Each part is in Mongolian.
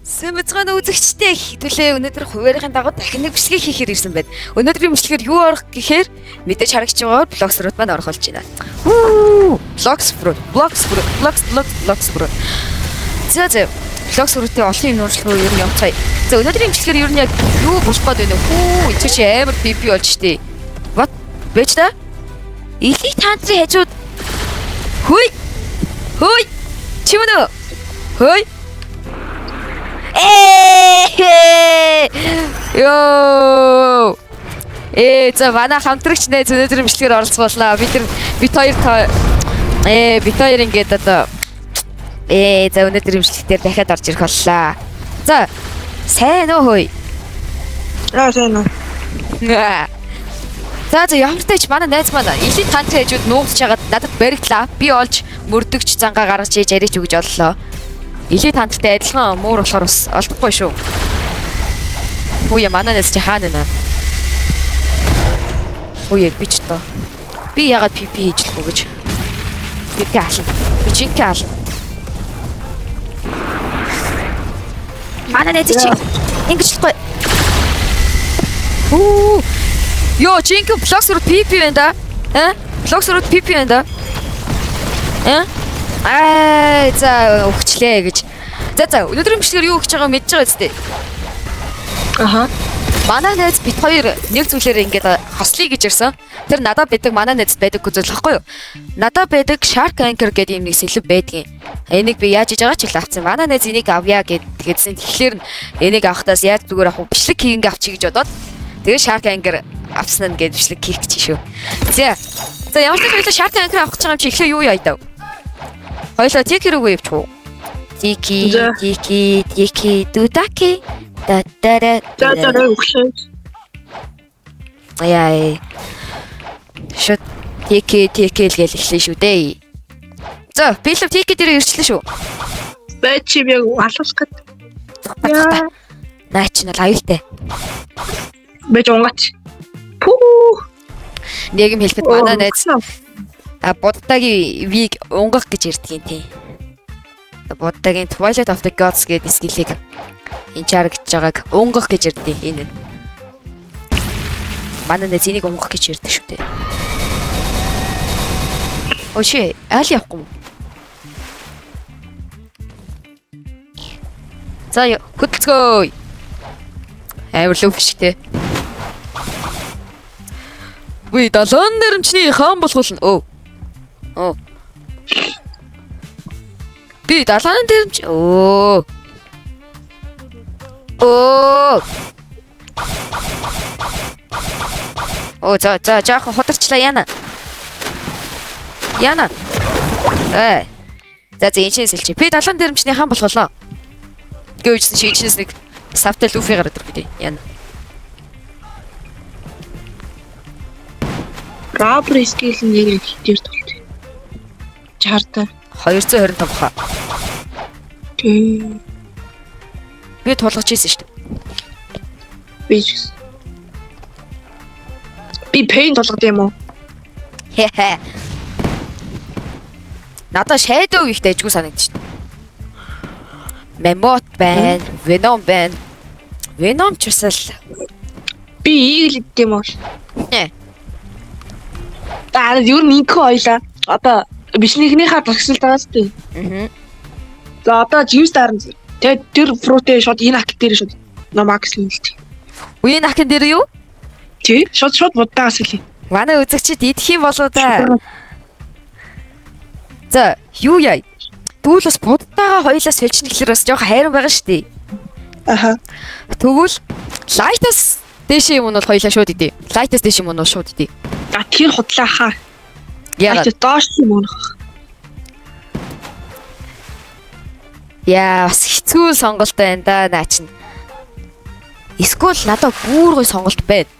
Сэмэцгэн үзэгчтэй хэдүүлээ өнөөдөр хуваарийн дагуу дахин нэг бичлэг хийхээр ирсэн байна. Өнөөдрийн бичлэгээр юу орох гэхээр мэдээж харагч байгаагаар Blox Fruit маань орох болж байна. Хүү! Blox Fruit, Blox Fruit, Blox Blox Blox Fruit. За за Blox Fruit-ийн олон юм нууцлал руу ер нь явцгаая. За өнөөдрийн бичлэгээр ер нь яг юу болох гээд байна вэ? Хүү, энэ чи амар PP болж штэ. What? Бэж та? Элит тантрын хажууд Хүй! Хүй! Чи мөн үү? Хүй! Ээ! Йоо! Ээ, за манай хамтрагч найз өнөөдөр бичлэгээр оролцууллаа. Бид нар бит хоёр бит хоёр ингээд одоо за өнөөдөр бичлэг дээр дахиад орж ирэх боллаа. За, сайн уу хөөе? Аа сайн уу. За за ямар ч тач манай найз маань элит тантрын хажууд нуугдж хагаад надад баригдлаа. Би олж мөрдөгч зангаа гаргаж ээж яриач өгж оллоо. Элит тантртай адилхан муур болохоор бас олдохгүй шүү. Үе манай найз чи хаана нэ? Үе би ч тоо. Би ягаад PP хийж лэхгүй гэж. PP ална. Би жинхэнэ ална. Манай найз чи ингэж лэхгүй. Хүү. Йоо, жинхэнэ Blox Fruit PP байна да. Аа? Blox Fruit PP байна да. Аа? Аа, за өгчлээ гэж. За за, өнөөдрийн бичлэгээр юу өгч байгааг мэдж байгаа үстэй. Аха. Манай найз бит хоёр нэг зүйлээр ингээд хослоё гэж ирсэн. Тэр надад байдаг манай найзад байдаг зүйл байхгүй юу? Надад байдаг Shark Anchor гэдэг юм нэг сэлэв байдгийн. Энийг би яаж иж байгаа ч л авцсан. Манай найз энийг авъя гэд тэгсэн. Тэгэхээр нь энийг авахтаас яаж зүгээр авах вэ? Бичлэг хийгэнгээ авчий гэж бодоод тэгээ Shark Anchor авсан нь гэж бичлэг хийх гэж шүү. За. За ямар ч байлаа Shark Anchor авах гэж байгаа юм чи эхлээ юу яа даа? Хоёлаа Tiki рүүгээ явчих уу? Tiki, За. Tiki, Tiki, Dutaki. Да да да. За за өглөө. Яа. Шот Tiki Tiki л гэл эхлэн шүү дээ. За, би л Tiki дээр ирчлээ шүү. Бай чи яг алуулах гээд. Яа. Наа чи нь бол аюултай. Бэж унгаач. Пүү. Нэг юм хэлэхэд манай найз Буддагийн виг унгах гэж ярьдгийн тий. Буддагийн Twilight of the Gods гэдэг скиллийг энэ чар гэж байгааг унгах гэж ярьдیں۔ Энэ нь. Манай найз энийг унгах гэж ярьдаг шүү дээ. Оши, аль явахгүй юм? За хөдөлцгөөе. Амар лөв биш те. Би далайн нэрмчний хаан болгуулна. Өө. Оо. Би далайн дэрмч. Өө. Өө. Оо за за жаахан хударчлаа яана. Яана. Э. За за энэ чинь сэлчи. Би далайн дэрмчний хаан болгуулна. Гэвчсэн чи чинээс нэг савтай лүфи гараад ирэх үү яана. Рабер скил нь яг хитээр тулт. Чарта. 225 хаа. Тий. Би тулгаж ийсэн шүү дээ. Би ч гэсэн. Би пейн тулгад юм уу? Хэ. Надаа Shadow их дайжгүй санагдчих. Mammoth байна, Venom байна. Venom ч бас л Би Eagle идэх юм уу? Э. За ер нь инкөө ойлаа. Одоо бичлэгнийхаа зогсолт байгаа шүү дээ. Аа. За одоо James Darn. Тэгээд тэр фрутээ шууд энэ ак дээр шууд но макс лэлт. Үеийн акын дээр юу? Тий, шууд шууд будаагаас хэлье. Манай үзэгчид идэх юм болоо да. За, юу яа? Тэгвэл бас буддаага хоёлаа сольчихно гэхэлэр бас жоохон хайран байгаа шүү дээ. Аха. Тэгвэл лайтас дээшээ юм нь бол хоёлаа шууд идэ. Лайтас дээш юм нь бол шууд идэ. А тэр худлаа хаа. Яагаад? Доош юм унах. Яа, бас хэцүү сонголт байна да наа чинь. Эсвэл надад бүр гой сонголт байна.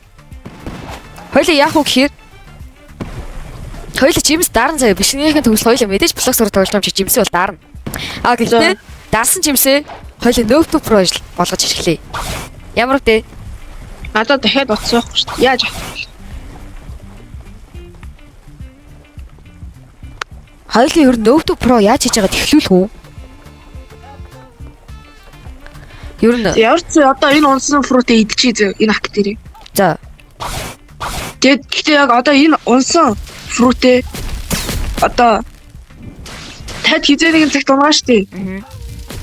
Хоёлаа яах вэ гэхээр хоёлаа Жимс дарна заяа бишнийхэн төгсөл хоёлаа мэдээж блок сурах тоглож юм чи Жимсээ бол дарна. А гэхдээ дарсан Жимсээ хоёлаа Note Pro болгож хэрэглэе. Ямар үгтэй? Надад дахиад утас байхгүй шүү дээ. Яаж авах вэ? Хоёлын ер нь Note Pro яаж хийж байгааг эхлүүлэх үү? Ер нь Ямар ч зүй одоо энэ унсан fruit ээ идчихье зөө энэ акт дээрээ. За. Тэгээд гэхдээ яг одоо энэ унсан fruit ээ одоо тад хизээ нэгэн цагт унгаа штэ. Аа.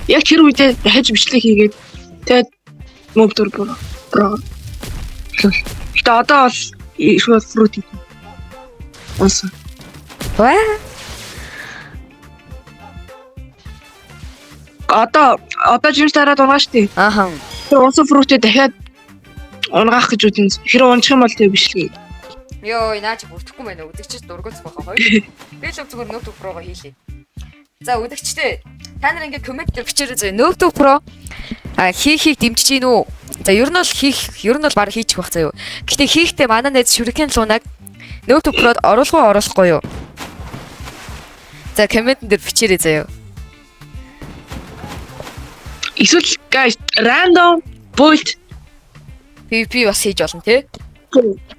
Яг тэр үедээ дахиж бичлэг хийгээд тэгээд моб төр бро. Гэтэ одоо бол шууд fruit идэх. Унсан. Ва. Одоо жимс дараад унгаа штэ. Аха. Тэр унсан fruit ээ дахиад унгаах гэж үзэн. Хэрэг унчих юм бол тэг бичлэг. Йоо, наа чи бүртгэхгүй байна. Үдэгчд дургуц баха хоёр. Би л зүгээр Noob to Pro-го хийлээ. За үдэгчдээ та нар ингээ коммент дээр бичээрэй зөө. Noob to Pro а хийхийг дэмжиж гин үү? За ер нь бол хийх, ер нь бол баг хийчих бах заяо. Гэтэ хийхдээ манай найз Shuriken Лунаг Noob to Pro-д оруулах уу оруулахгүй юу? За комментэн дээр бичээрэй заяо. Эсвэл guys random build PvP бас хийж болно тий.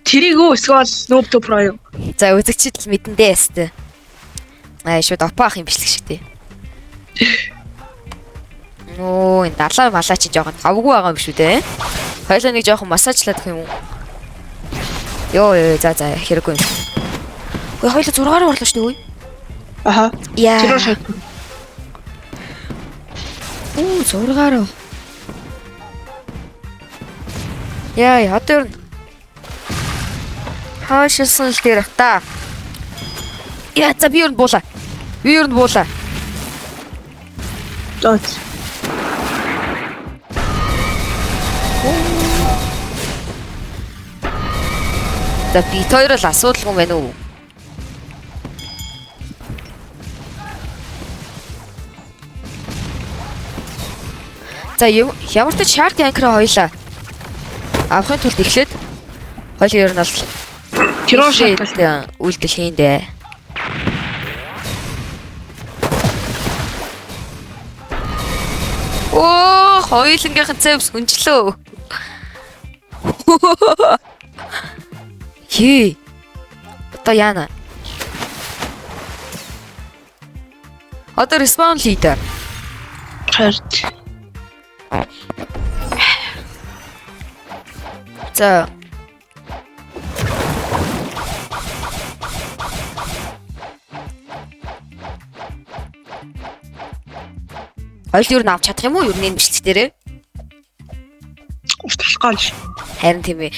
тэрийг үү эсвэл noob to pro юу? За үзэгчид л мэдэн дээ ястай. Аа шууд опа ах юм бичлэг шиг тий. Нөө энэ далаа малаа чи жоохон тавгүй байгаа юм шүү дээ. Хоёлаа нэг жоохон массажлаад өгөх юм уу? Йоо ёо за за хэрэггүй юм. Гүй хоёлаа 6 руу орлоо шүү дээ. Аха. Яа. Тэр шат. Үу 6 руу. Яа одоо ер нь хаашилсан л дээр та. Яа за би ер нь буула. Би ер нь буула. За. За бит хоёр л асуудалгүй юм байна уу? За ямар ч Shark Anchor хоёлаа авахын тулд эхлээд хоёул ер нь бол Тэр шат. үйлдэл хийн дээ. Оо, хоёулангийнхан цэвс хүнчлөө. Хий. Одоо яана? Одоо respawn leader. Харт. За. Хоёул юу н авч чадах юм уу? Ер нь энэ бичлэг дээрээ. Урт болох гол. Харин тийм ээ.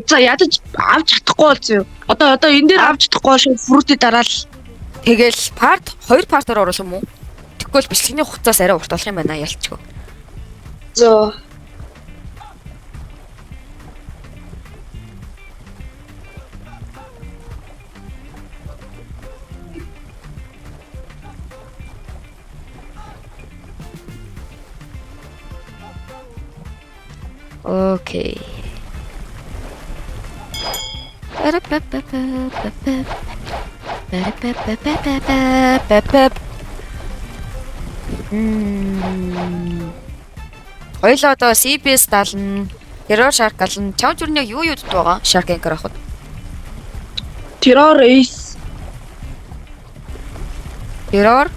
За ядаж авч чадахгүй бол зөө. Одоо энэ дээр авч чадахгүй шууд fruit-ийг дараал. Тэгэл part 2 part аар оруулах юм уу? Тэгэхгүй бол бичлэгний хугацаас арай урт болох юм байна ялчгүй. Зөө. Окей. Хоёлаа одоо CBS дална, Terror Shark ална. Чамд юу нэг юу юу дутуу байгаа? Shark Anchor авахд. Terror Ace Terror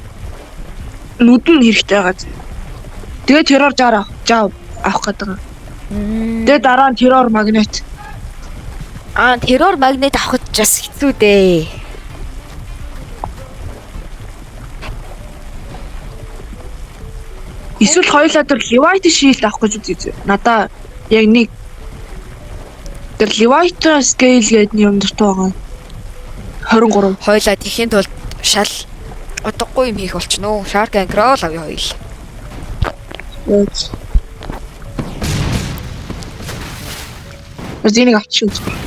нүдэн хэрэгтэй байгаа зөө. Тэгээ Terror 60 60 авах гэдэг. Тэгээ дараа нь Terror Magnet. Аа, Terror Magnet авахд бас хэцүү дээ. Эсвэл хоёулаа тэр Leviathan Shield авах гэж үзье зөө. Надаа яг нэг тэр Leviathan Scale гэдэг нэг юм дуртай байгаа. 23. Хоёлаа тэхийн тулд шал удахгүй юм хийх болчихно. Shark Anchor л авъя хоёул. Энийг авчих үү.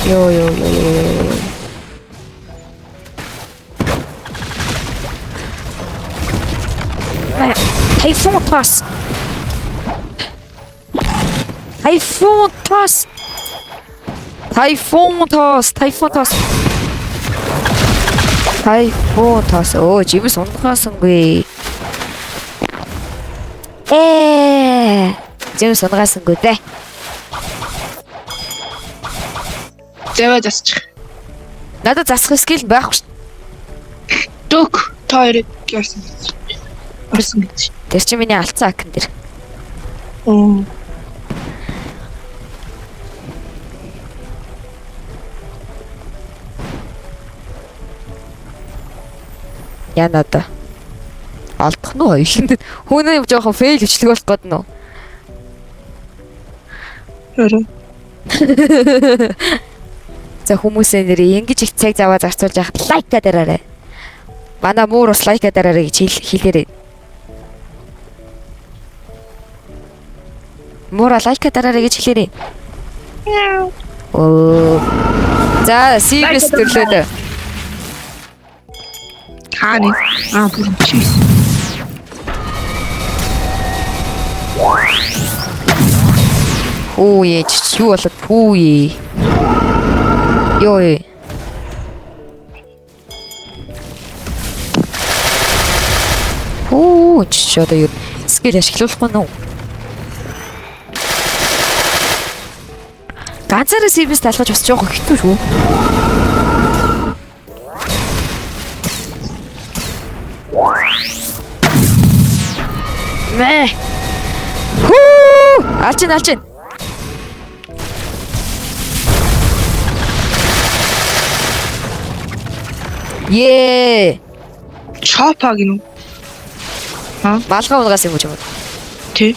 Йоо ёо ёо ёо ёо. Typhoon toss. Typhoon toss. Typhoon toss. Typhoon toss. Typhoon toss. Оо, жимс унгаасангүй. Жимс унгаасангүй дээ. Заваа засчих. Надад засах skill байхгүй шүү. Док та хоёрыг яасан гэж. Орсон гэж. Тэр чинь миний алдсан акн дээр. Оо. Яна одоо. Алдах нь уу хоёуланд. Хүүнээ жоохон fail бичлэг болох гээд нөө. Харин. За хүмүүсээ нэрээ ингэж их цаг заваа зарцуулж яхад like аа дараарай. Манай муур бас like аа дараарай гэж хэлээрэй. Муура like аа дараарай гэж хэлээрэй. Оо. За, serious төрлөөд. Хааны. Аа бүр чи. Хүү ээж юу болоод хүү. Йоо. Хүү чи одоо юу skill ашиглуулахгүй нү? Ганцаараа сервис талхаж бас жоохон хэцүү шүү. Мэ. Хүү! Алчин алчин. Ее. Чопа гинүү. Малгай унгаас юм уу ч юм уу? Тий.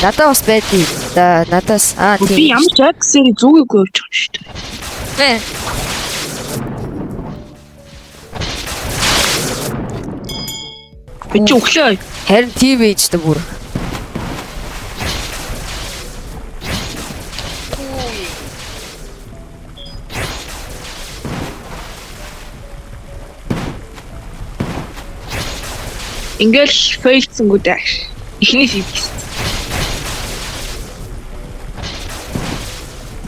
Надад бас байдгийг. Да, надаас аа тийм. Би ямар ч аксери зүгээгүй явж байгаа шүү дээ. Мэ. Би чи өглөө. Харин тийм ээж дээ бүр. Ингээл fail цэнгүү дээ. Эхнээс ийдсэн.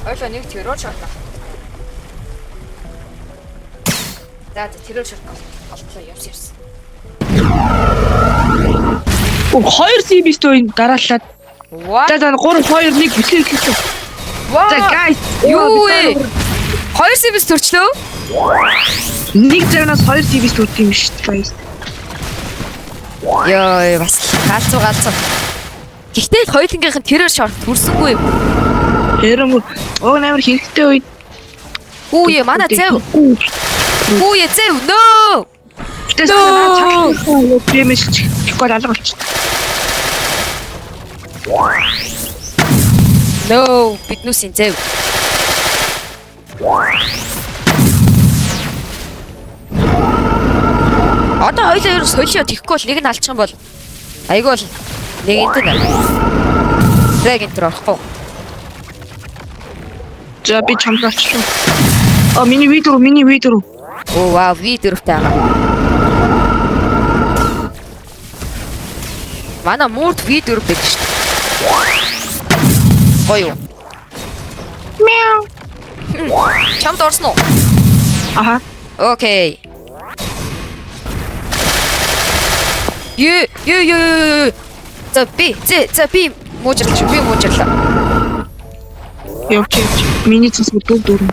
Ойлоо нэг террор шот. За террор шот олтлоо явс явс. Оо 2 CB-с энэ дарааллаад. What? За за 3 2 1 бичлэг эхэлсэн. За guys Юу вэ? 2 CB-с төрчлөө? Нэг загнаас 2 CB-с төрдөг юм шүү дээ guys. Йоо бас галзуу галзуу. Гэхдээ л хоёулангийнх нь террор шот төрсөнгүй юм. Хэрэг уг амар хэрэгтэй үед Хүүе манай зэв. Хүүе зэв. No. Гэтэ санаа цааш дэмэж чихгүй алга болчих. No, биднүүсийн зэв. Одоо хоёлаа ер нь солио тэхгүй бол нэг нь алчих юм бол айгүй бол нэгэнт нь Dragon төр орохгүй. За би чамд очлоо. А миний V4 миний V4. Оо вау, V4-тэй байгаа. Манай муурд V4 байдаг шүү дээ. Гоё юу? Мяу. Чамд орсон уу? Аха. Окей. Юу юу юу. За би за би муужрлаа шүү. Би муужрлаа. Явч явч. Миний цус бүр дөрөв.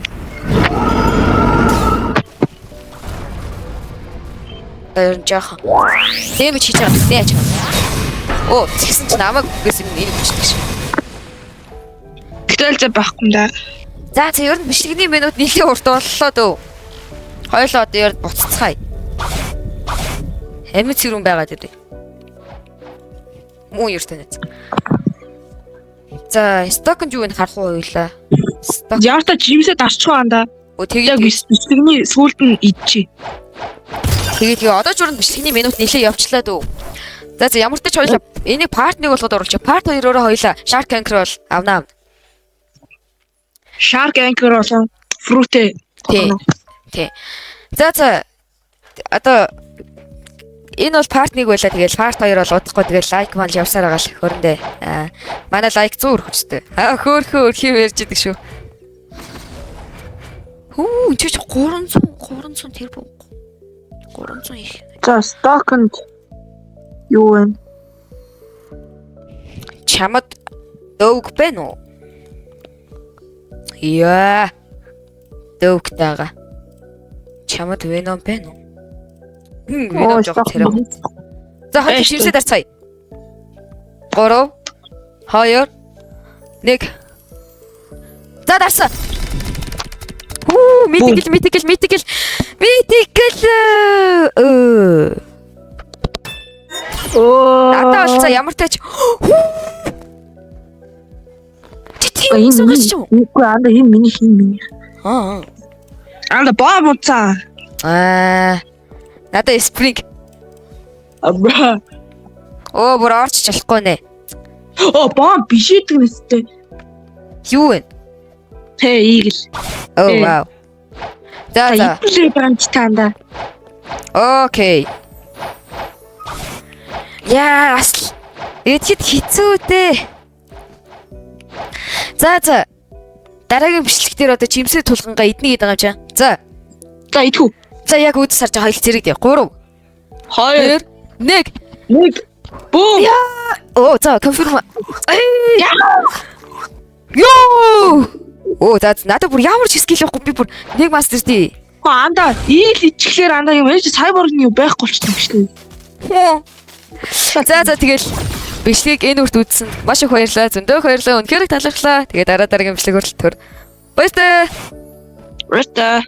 Тэр нь жоохон дэмэж хийж байгаа гэдэг яаж юм. Оо, тэгсэн чинь намайг үгээс юм энэ хүчдэг шүү. Гэтэл за байхгүй юм да. За за ер нь бичлэгний минут нэлээд урт боллоо дөө. Хоёлоо одоо ер нь буцацгаая. Амьд сэрүүн байгаад идэв. Муу ер танайц. За, стокнд юу н харах уу хоёлаа. Сток. Ямар та жимсээ дарчих уу анда. Өө Яг тэгээд бичлэгний сүүлд нь идчихье. тэгээд тэгээ одоо ч ер нь бичлэгний минут нэлээд явчлаа дөө. За за ямар ч тач хоёлаа энийг part 1 болгоод оруулчих. Part 2-оороо хоёлаа Shark Anchor бол авнаа. Shark Anchor болон Fruit. Тий. Тий. За за одоо энэ бол part 1 байлаа. Тэгэл part 2 бол удахгүй тэгэл like маань л явсаар байгаа л хөрөндөө. Аа манай like 100 өрөх хүчтэй. Аа хөөхөө өрх юм ярьж идэг шүү. Хүү чи чи 300 300 тэр буу. 300 их. За stock-нд юу вэ? Чамд дөг байна уу? Яа. Дөвгтэйга. Чамд Venom байна уу? Venom жоох царай. За, хоёр жимсээ дарцгаая. 3 2 1. За, дарсан. Хүү, mythical, mythical, mythical, mythical. Өө. Оо. Надад болцоо ямар тач. Чи тийм суугч юм. Үгүй, анда энэ миний, хин миний. Аа. Анда бомб уцаа. Аа. Надад spring. Абра. Оо, бүр орч чадахгүй нэ. Оо, бомб биш идэг нэстэй. Юу вэ? Тэ eagle. Оо, вау. За за. Eagle бамч таанда. Okay. Яа, бас идэхэд хэцүү дээ. За за. Дараагийн бичлэг дээр одоо жимсээ тулгангаа иднэ гэдэг юм чаа. За. За, идэхүү. За, яг үүдс сарж байгаа хоёр зэрэг дээ. 3 2 2 1. 1. Бүүм. Оо, за, confirm. Йоо! Оо, за, надад бүр ямар ч skill байхгүй, би бүр нэг master тий. Анда eagle ичихлээр анда юм ээж cyborg-ны юу байхгүй болчихсон юм шүү дээ. За за, тэгэл бичлэгийг энэ үрт үзсэн. Маш их баярлалаа. Зөндөө их баярлалаа. Үнэхээр их талархлаа. Тэгээ дараа дараагийн бичлэг хүртэл төр. Баяртай. Баяртай.